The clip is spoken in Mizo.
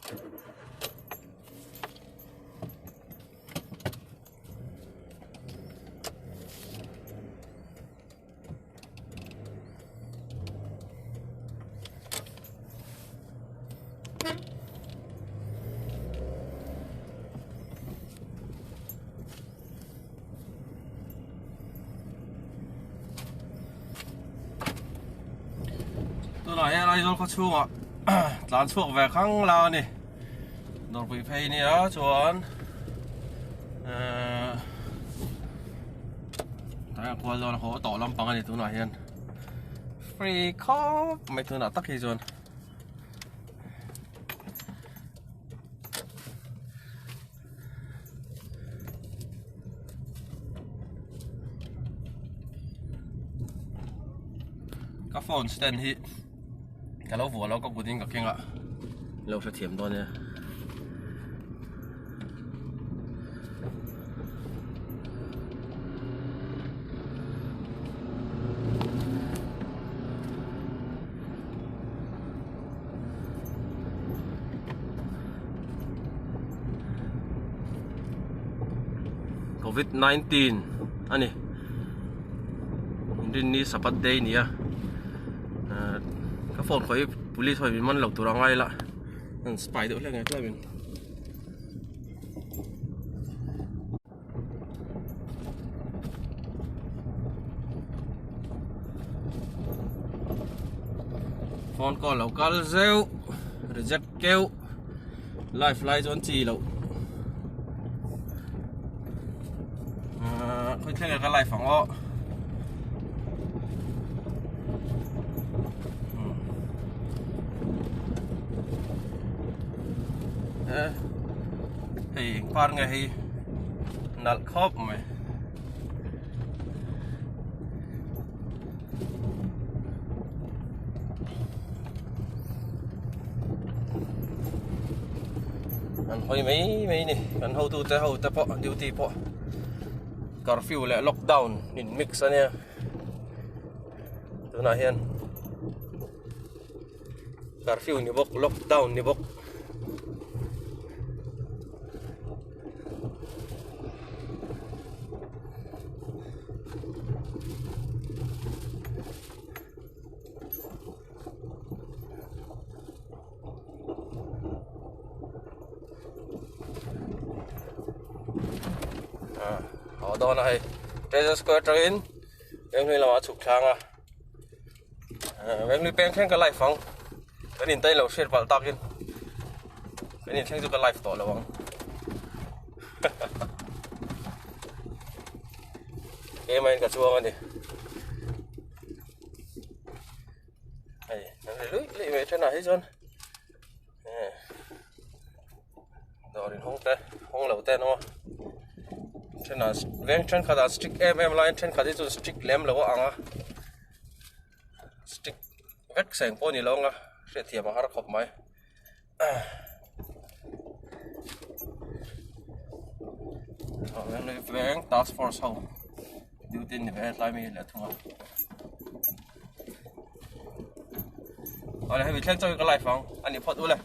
Tunah hian Aizawl khaw chhungah tlan chhuak ve khang la a ni dawrpui phei nia chuan ehh tlaiah kual dawn a haw tawh lampang a ni tunah hian free khawp mai tunah tak hi chuan. Ka phone stand hi ka lo vuah lo ka kut in ka keng a lo hrethiam dawn nia. Covid 19 a ni Rinni Sabbath day a ni a ahh ka phone khawi police ho in min man lo tur a ngai la an spy deuh hlek ang tlem in. Phone call lo kal zeuh reject keuh live lai chuan chi loh ahh khawi thleng ah ka live ang aw. Hei eng par nge hei nalh khawp mai. An hawi mai mai a ni kan hotu te ho te pawh duty pawh curfew leh lockdown in mix a nia tunah hian. Curfew ni bawk lockdown ni bawk. Ah haw dawn a hei treasure square atangin Venglui lamah a chhuk thlang a. Venglui peng thleng ka live ang kan in tailo hriat palh takin kan in thleng chu ka live tawh lo ang keimah in ka chuang a ni hei an ri luih luih mai thenah hi chuan dawr in hawng te hawng lo te an awm a thenah veng thenkhat ah strict em em laiin thenkhat hi chu strict lem lo a ang a strict vek seng pawh a ni lo ang a hriatthiam a har khawp mai veng task force ho duty ni ve tlai mi leh thung a. Awle hemi thleng chauhin ka live ang a ni phawt ule.